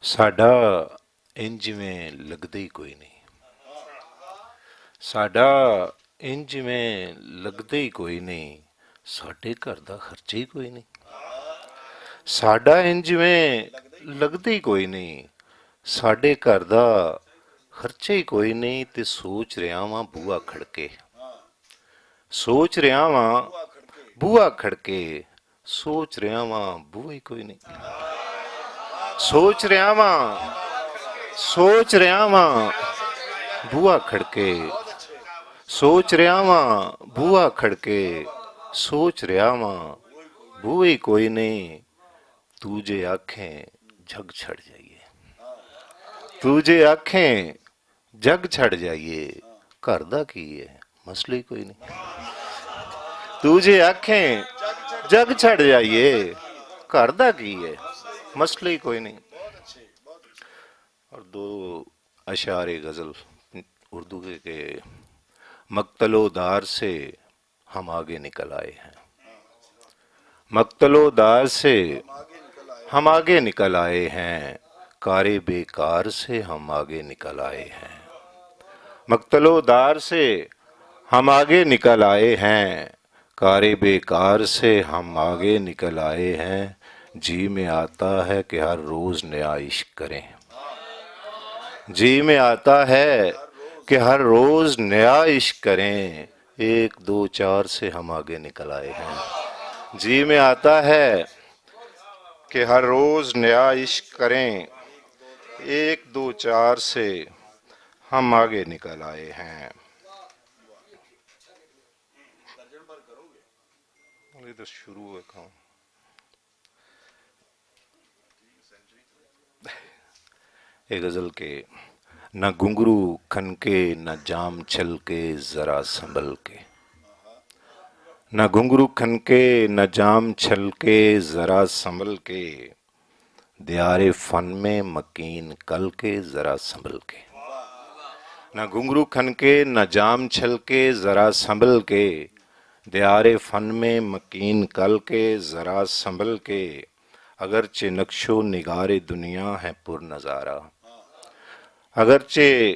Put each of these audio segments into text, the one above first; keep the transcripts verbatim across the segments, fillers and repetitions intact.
ساڈا انج میں لگدا ہی کوئی نہیں۔ ساڈا انج میں لگدا ہی کوئی نہیں۔ ساڈے گھر دا خرچہ ہی کوئی نہیں۔ ساڈا انج میں لگدا ہی کوئی نہیں۔ ساڈے گھر دا خرچہ ہی کوئی نہیں، تے سوچ رہیا واں بوا کھڑکے۔ سوچ رہیا واں بوا کھڑکے۔ سوچ رہیا واں بوا ہی کوئی نہیں۔ سوچ رہیا واں، سوچ رہیا واں بوا کھڑکے۔ سوچ رہیا واں بوا کھڑکے۔ سوچ رہیا واں بوا ہی کوئی نہیں۔ تو جے آکھیں جگ چھڑ جائیے۔ تو جے آکھیں جگ چھڑ جائیے، گھر دا کی ہے؟ مسئلہ ہی کوئی نہیں۔ تو جے آکھیں جگ چھڑ جائیے، گھر دا کی ہے؟ مسئلہ ہی کوئی نہیں۔ اور دو اشعار غزل اردو کے کہ مقتل و دار سے ہم آگے نکل آئے ہیں۔ مقتل و دار سے ہم آگے نکل آئے ہیں، کار بیکار سے ہم آگے نکل آئے ہیں۔ مقتل و دار سے ہم آگے نکل آئے ہیں، کار بیکار سے ہم آگے نکل آئے ہیں۔ جی میں آتا ہے کہ ہر روز نیا عشق کریں۔ جی میں آتا ہے کہ ہر روز نیا عشق کریں، ایک دو چار سے ہم آگے نکل آئے ہیں۔ جی میں آتا ہے کہ ہر روز نیا عشق کریں، ایک دو چار سے ہم آگے نکل آئے ہیں۔ ادھر شروع ہے کام۔ اے غزل کے، نہ گھنگرو کھن کے، نہ جام چھل کے، ذرا سنبھل کے۔ نہ گھنگرو کھن کے، نہ جام چھل کے، ذرا سنبھل کے۔ دیار فن میں مکین کل کے، ذرا سنبھل کے۔ نہ گھنگرو کھن کے، نہ جام چھل کے، ذرا سنبھل کے۔ دیار فن میں مکین کل کے، ذرا سنبھل کے۔ اگرچہ نقش و نگار دنیا ہے پر نظارہ، اگرچہ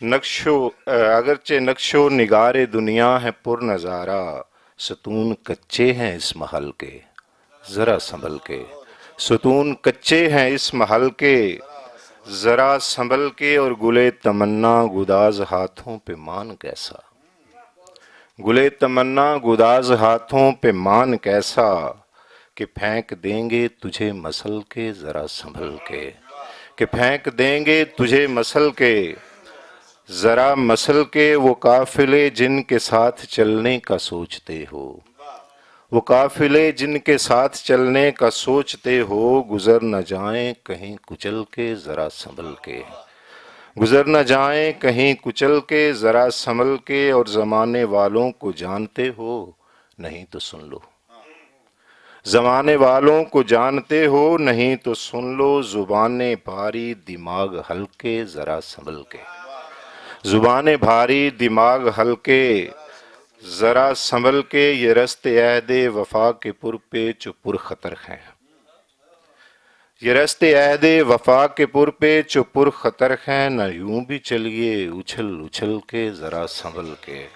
نقش و اگرچہ نقش و نگار دنیا ہے پر نظارہ، ستون کچے ہیں اس محل کے، ذرا سنبھل کے۔ ستون کچے ہیں اس محل کے، ذرا سنبھل کے۔ اور گلے تمنا گداز ہاتھوں پہ مان کیسا، گلے تمنا گداز ہاتھوں پہ مان کیسا، کہ پھینک دیں گے تجھے مسل کے، ذرا سنبھل کے۔ کہ پھینک دیں گے تجھے مسل کے، ذرا مسل کے۔ وہ قافلے جن کے ساتھ چلنے کا سوچتے ہو، وہ قافلے جن کے ساتھ چلنے کا سوچتے ہو، گزر نہ جائیں کہیں کچل کے، ذرا سنبھل کے۔ گزر نہ جائیں کہیں کچل کے، ذرا سنبھل کے۔ اور زمانے والوں کو جانتے ہو، نہیں تو سن لو۔ زمانے والوں کو جانتے ہو، نہیں تو سن لو۔ زبانیں بھاری، دماغ ہلکے، ذرا سنبھل کے۔ زبانیں بھاری، دماغ ہلکے، ذرا سنبھل کے۔ یہ رست عہد وفا کے پر پیچ و پر خطر ہیں۔ یہ رست عہد وفا کے پر پیچ و پر خطر ہیں۔ نہ یوں بھی چلیے اچھل اچھل کے، ذرا سنبھل کے۔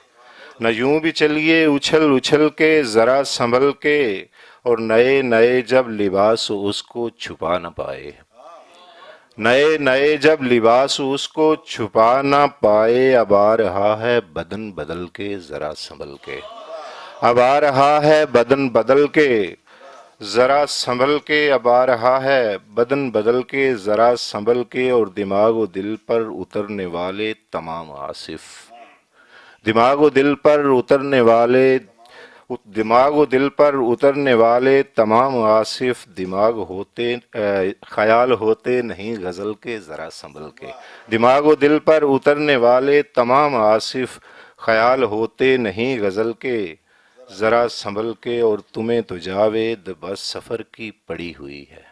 نہ یوں بھی چلیے اچھل اچھل کے، ذرا سنبھل کے۔ اور نئے نئے جب لباس اس کو چھپا نہ پائے، نئے نئے جب لباس اس کو چھپا نہ پائے، اب آ رہا ہے بدن بدل کے، ذرا سنبھل کے۔ اب آ رہا ہے بدن بدل کے، ذرا سنبھل کے۔ اب آ رہا ہے بدن بدل کے، ذرا سنبھل کے۔ اور دماغ و دل پر اترنے والے تمام آصف، دماغ و دل پر اترنے والے، دماغ و دل پر اترنے والے تمام آصف، دماغ ہوتے، اے، خیال ہوتے نہیں غزل کے، ذرا سنبھل کے۔ دماغ و دل پر اترنے والے تمام آصف، خیال ہوتے نہیں غزل کے، ذرا سنبھل کے۔ اور تمہیں تو جاوید بس سفر کی پڑی ہوئی ہے،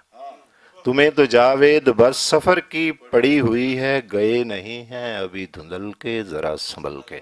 تمہیں تو جاوید بس سفر کی پڑی ہوئی ہے، گئے نہیں ہیں ابھی دھندل کے، ذرا سنبھل کے۔